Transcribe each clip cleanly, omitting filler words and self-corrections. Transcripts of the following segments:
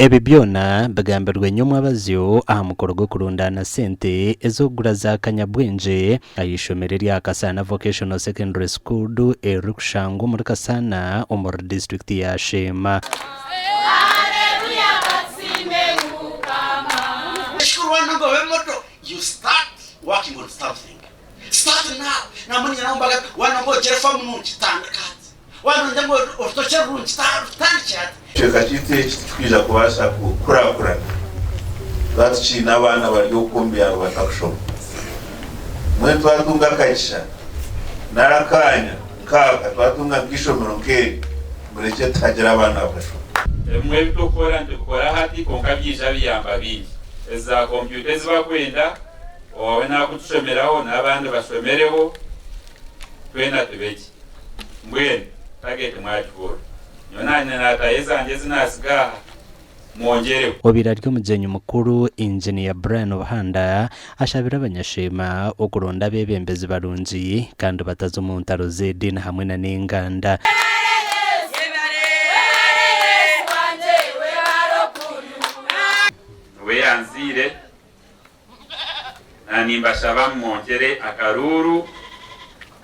Ebi byona bigambirwe nyomwabazyo aha mukoro gw'okurundaana sente ez'okugura za kanyabwengye aha ishomero erya Kasaana Vocational Secondary School eririkushangwa omuri Kasaana omuri disiturikiti ya Sheema. Ekicweka kyaitu eki tikikwija kubaasa kukurakurana twaba tukiine abaana bari okwo omu byaro batakushoma. Mbwenu twatunga akagisha nari akaanya nkaaka twatunga nk'eishomero nk'eri, murekye tuhagire abaana bakashoma. Ebimwe ebi turikukora nitubikora hati kwonka byaija biyamba baingi. Ezi za kompyuta ezi barikwenda, owaawe naakutushomeraho n'abandi bashomereho twena tube gye. Mbwenu tageti mwagihurira. Nyowe naanye naataaha ezangye ezi naatsiga aha, mwongyereho. Obaire ari omugyenyi mukuru, Inginiya Brian Buhanda ashabire abanyasheema okuronda abeebembezi barungi kandi bataza omu ntaro z'ediini hamwe na n'enganda. Niwe yanzaire, na nimbashaba mumwongyere akaruuru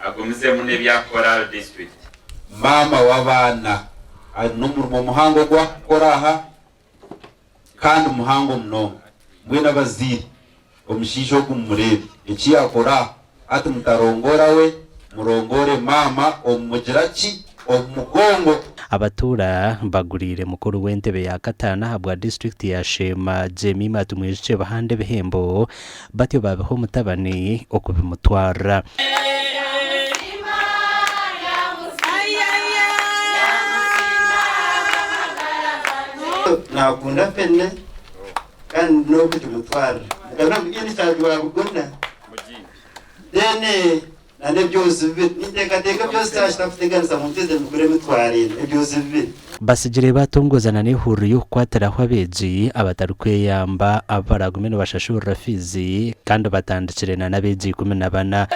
agumizemu n'ebi arikukora ahari disiturikiti. Maama w'abaana aine omurimo muhango ogu arikukora aha kandi muhango munonga. Mbwenu abazaire, omushaija ogu mumureebe eki yaakora aha. Hati mutarongoora we, murongoore maama omu mugira ki? Omu mugongo. Abatuura baguriire mukuru w'entebe ya kataano ahabwa disiturikiti ya Sheema, Jemima Tumwijukye Buhanda ebihembo batyo baabiha omutabani okubimutwarira. Nakunda fene kandi n'okugimutwarira. Then na n'ebyozi bibiri. Ninteekateeka ebyozi kyakita kuteganisa muntu eze nigura emitwaro ena ebyozi bibiri. Batsigire baatongozana n'ehururu y'okukwatiraho abeegi abatarikweyamba abu baraagume nibashashurira fiizi kandi batandikire na n'abeegi 14.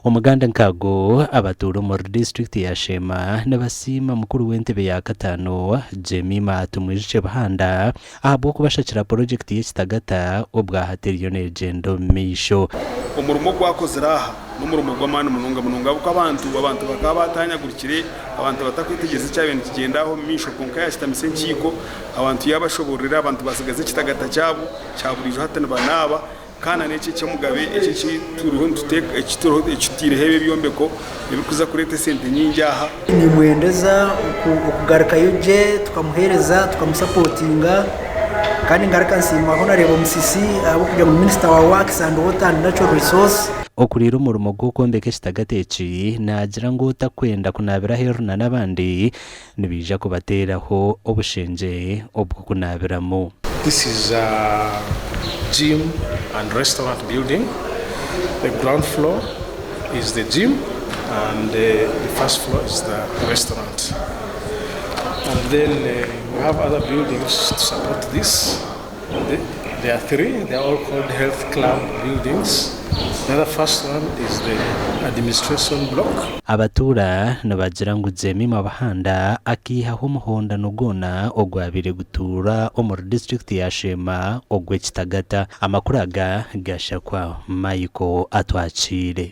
Omuganda nk'ago, abatuura omuri disiturikiti ya Sheema nibasiima mukuru w'entebe ya kataano, Jemima Tumwijukye Buhanda ahabw'okubashakira purojekiti y'ekitagata obwahati eriyo neegyenda omu maisho. Omurimo ogu akozire aha n'omurimo gw'amaani munonga munonga ahabw'okuba abantu abantu bakaba baatanyagurikire, abantu batakwetegyereza ekyabaire nikigyenda aho omu maisho kwonka yaashutamisa enkiiko abantu yaabashoboororera abantu baatsigaza ekitagata kyabo kya buriijo hati nibanaaba. Kandi na n'eki eky'omugabe eki eki turiho nituteeka eki turiho eki tutaireho ebi ebyombeko ebirikuza kureeta esente nyingi aha. Nimwendeza okugarukayo gye tukamuheereza tukamusapotinga kandi ngaruka nsiima Honarebo Musisi ahabw'okugira ngu ni minisita wa Works and Water and Natural Resource. Okuriire omurimo gw'okwombeka ekitagata eki naagira ngu otakwenda kunaabira aheeru na n'abandi nibaija kubateeraho obushengye obw'okunaabiramu. This is a gym and restaurant building. The ground floor is the gym and the first floor is the restaurant. And then we have other buildings to support this. There are three, they are all called health club buildings. The other first one is the administration block. Abatuura nibagira ngu Jemima Buhanda akaihaho omuhondano gwona ogwabaire gutuura omuri disiturikiti ya Sheema ogw'ekitagata. Amakuru aga gashakwa Michael Atwakiire.